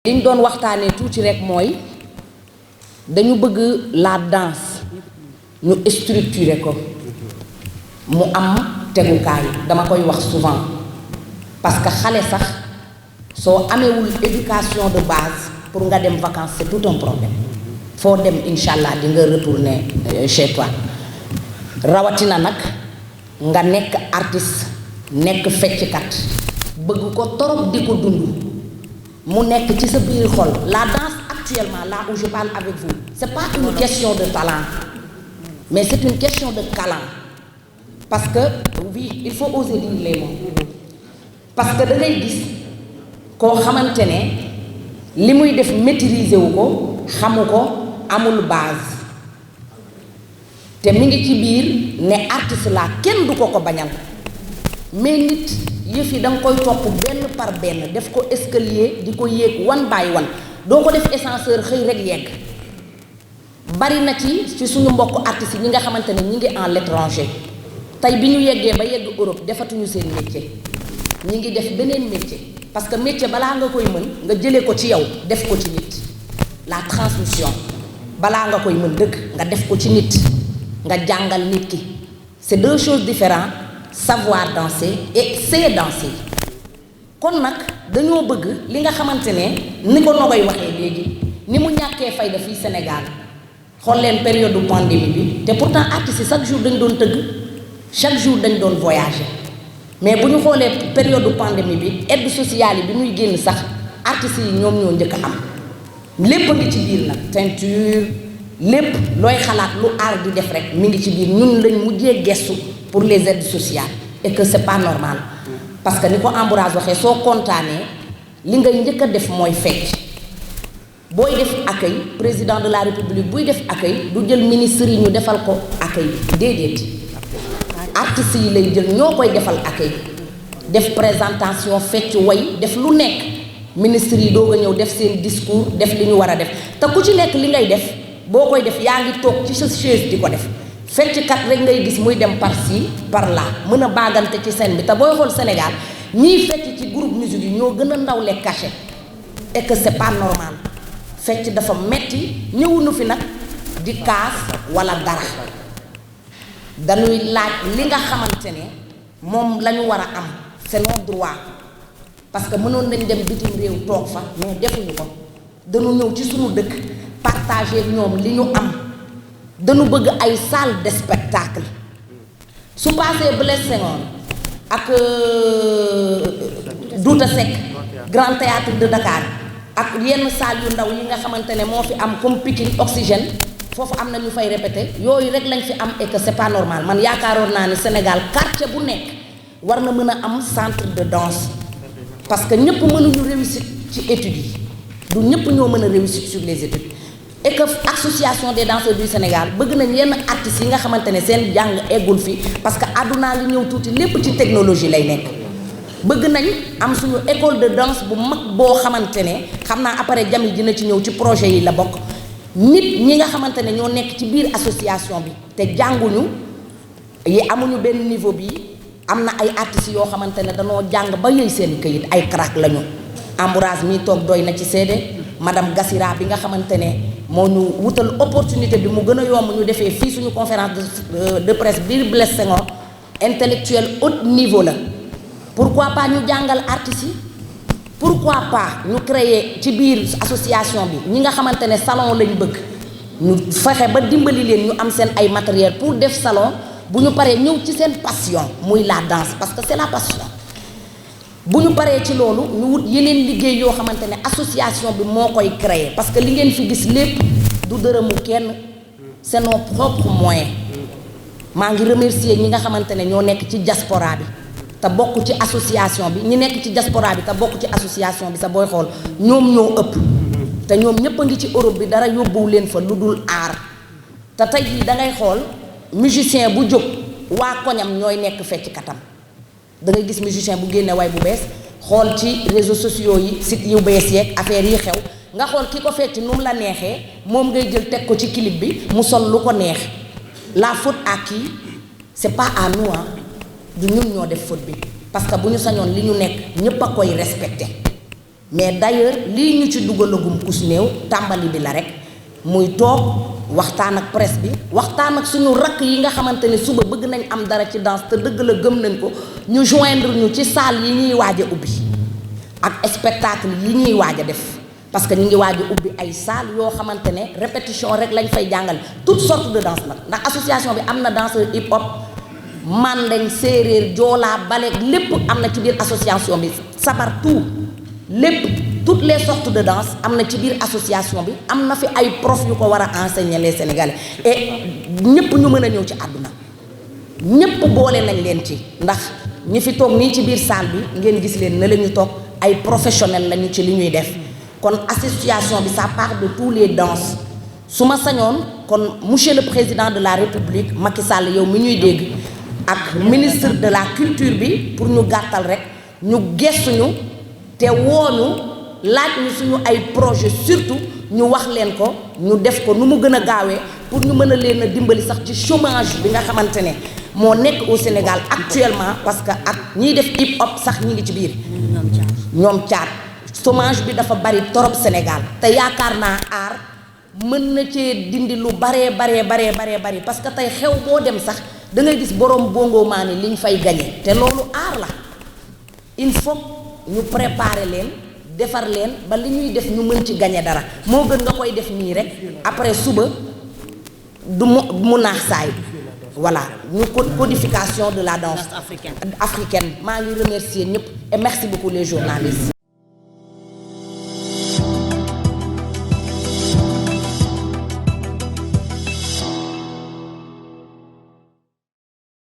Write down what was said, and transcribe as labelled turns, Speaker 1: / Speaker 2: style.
Speaker 1: liñ doon waxtaanee tuuti rek mooy dañu bëgg la danse ñu structurer ko mu am tegukaay dama koy wax souvent parce que xale sax soo amewul éducation de base pour nga dem vacances c'est tout un problème foo dem incha allah di nga retourner chez toi rawatina nag nga nekk artiste nekk fecckat bëgg ko torop di ko dund mu nekk ci sa biir xol la danse actuellement là où je parle avec vous c'est pas une question de talent mais c'est une question de talent parce que oui il faut oser dire les mots parce que da ngay gis koo xamante ne li muy def maîtriser wu ko xamu ko amul base te mi ngi ci biir ne artiste la kenn du ko ko bañal mais nit yëf yi da nga koy topp benn par benn def ko escalier di ko yéeg one by one doo ko def ascenseur xëy rek yegg bari na ci suñu mbokk artistes yi ñi nga xamante ne ñi ngi en l'étranger tey bi ñu yeggee ba yegg Europe defatuñu seen métier ñi ngi def beneen métier parce que métier balaa nga koy mën nga jëlee ko ci yow def ko ci nit la transmission balaa nga koy mën dëgg nga def ko ci nit nga jàngal nit ki c'est deux choses différentes savoir danser et c'est danser kon nag dañoo bëgg li nga xamante ne ni ko Nogoy waxee léegi ni mu ñàkkee fayda fii Sénégal xool leen période de pandémie bi te pourtant artistes yi chaque jour dañ doon tëgg chaque jour dañ doon voyager mais bu ñu xoolee période de pandémie bi aide sociale yi bi muy génn sax artistes yi ñoom ñoo njëkk a am lépp a ngi ci biir nag teinture lépp looy xalaat lu aar di def rek mi ngi ci biir ñun lañ mujjee gestu pour les aides sociales et que c'est pas normal parce que ni ko Ambroise waxee soo kontaanee li ngay njëkk a def mooy fecc booy def accueil président de la république buy def accueil du jël ministre yi ñu defal ko accueil déedéet artistes yi lay jël ñoo koy defal accueil def présentation fecc way def lu nekk ministre yi doog a ñëw def seen discours def li ñu war a def te ku ci nekk li ngay def boo koy def yaa ngi toog ci sa chaise di ko def fecckat rek ngay gis muy dem par ci par là mën a baagante ci scène bi te booy xool Sénégal ñiy fecc ci groupe musique yi ñoo gën a ndaw les cachets et que c'est pas normal fecc dafa metti ñëwuñu fi nag di kaas wala dara dañuy laaj li nga xamante ne moom la ñu war a am c'est nos droits parce que mënoon nañ dem bitim réew toog fa mais defuñu ko dañu ñëw ci suñu dëkk partager ak ñoom li ñu am dañu bëgg ay salle de spectacle su passé Blaise Senghor ak Douta Seck Grand Théâtre de Dakar ak yenn salle yu ndaw yi nga xamante ne moo fi am comme Pikine Oxygène foofu am na ñu fay répéter yooyu rek lañ fi am et que c'est pas normal man yaakaaroon naa ni Sénégal quartier bu nekk war na mën a am centre de danse parce que ñëpp mënuñu réussir ci études yi du ñëpp ñoo mën a réussir sur les études et que association des danseurs du Sénégal bëgg nañ yenn artistes yi nga xamante ne seen jàng eggul fi parce que àddunaa ngi ñëw tuuti lépp ci technologie lay nekk bëgg nañ am suñu école de danse bu mag boo xamante ne xam naa après jami dina ci ñëw ci projet yi la bokk nit ñi nga xamante ne ñoo nekk ci biir association bi te jànguñu yi amuñu benn niveau bi am na ay artistes yoo xamante ne danoo jàng ba yëy seen këyit ay crack lañu Ambroise mi toog doy na ci seede madame Gassira bi nga xamante ne moo ñu wutal opportunité bi mu gën a yomb ñu defee fii suñu conférence de presse biir Blaise Senghor intellectuel haut niveau la pourquoi pas ñu jàngal artistes yi pourquoi pas ñu créer ci biir association bi ñi nga xamante ne salon lañ bëgg ñu fexe ba dimbali leen ñu am seen ay matériel pour def salon bu ñu paree ñëw ci seen passion muy la danse parce que c'est la passion bu ñu paree ci loolu ñu wut yeneen liggéey yoo xamante ne association bi moo koy créer parce que li ngeen fi gis lépp du dërëmu kenn c'est nos propres moyens maa ngi remercier ñi nga xamante ne ñoo nekk ci diaspora bi te bokk ci association bi ñi nekk ci diaspora bi te bokk ci association bi sa booy xool ñoom ñoo ëpp te ñoom ñëpp a ngi ci Europe bi dara yóbbuwu leen fa lu dul aar te tey jii da ngay xool musicien bu jóg waa koñam ñooy nekk fecc katam da ngay gis musicien bu génne way bu bees xool ci réseaux sociaux yi site yu bees yeeg affaire yi xew nga xool ki ko fecc nu mu la neexee moom ngay jël teg ko ci clip bi mu sol lu ko neex la faute à qui c'est pas à nous hein du ñun ñoo def faute bi parce que bu ñu sañoon li ñu nekk ñépp a koy respecté mais d'ailleurs lii ñu ci dugalagum kus néew tàmbali bi la rek muy toog waxtaan ak presse bi waxtaan ak suñu rakk yi nga xamante ne suba bëgg nañ am dara ci danse te dëgg la gëm nañ ko ñu joindre ñu ci salle yi ñuy waaj a ubbi ak spectacle yi ñuy waaj a def parce que ñu ngi waaj a ubbi ay salle yoo xamante ne répétition rek lañ fay jàngale toutes sortes de danse nag ndax association bi am na danseur hip hop mandeng séeréer joolaa bale lépp am na ci biir association bi sabar tout lépp toutes les sortes de danse am na ci biir association bi am na fi ay prof yu ko war a enseigner les Sénégalais et ñëpp ñu mën a ñëw ci àdduna ñëpp boole nañ leen ci ndax ñi fi toog nii ci biir salle bi ngeen gis leen ne la ñu toog ay professionnels lañu ci li ñuy def kon association bi ça part de tous les danses su ma sañoon kon monsieur le président de la République Macky Sall yow mi ñuy dégg ak ministre de la culture bi pour ñu gàttal rek ñu gestuñu te wooñu laaj ñu suñu ay projet surtout ñu wax leen ko ñu def ko nu mu gën a gaawee pour ñu mën a leen a dimbali sax ci chômage bi nga xamante ne moo nekk au Sénégal actuellement parce que ak ñiy def hip hop sax ñi ngi ci biir ñoom caat chômage bi dafa bari torop Sénégal te yaakaar naa aar mën na cee dindi lu baree bari parce que tey xew boo dem sax da ngay gis borom bongo maa ni liñ fay gañe te loolu aar la il faut ñu préparer leen defar leen ba li ñuy def ñu mën ci gañe dara moo gën nga koy def nii rek après suba du mu naax saay voilà ñu codification de la danse africaine maa ngi remercier ñëpp et merci beaucoup les journalistes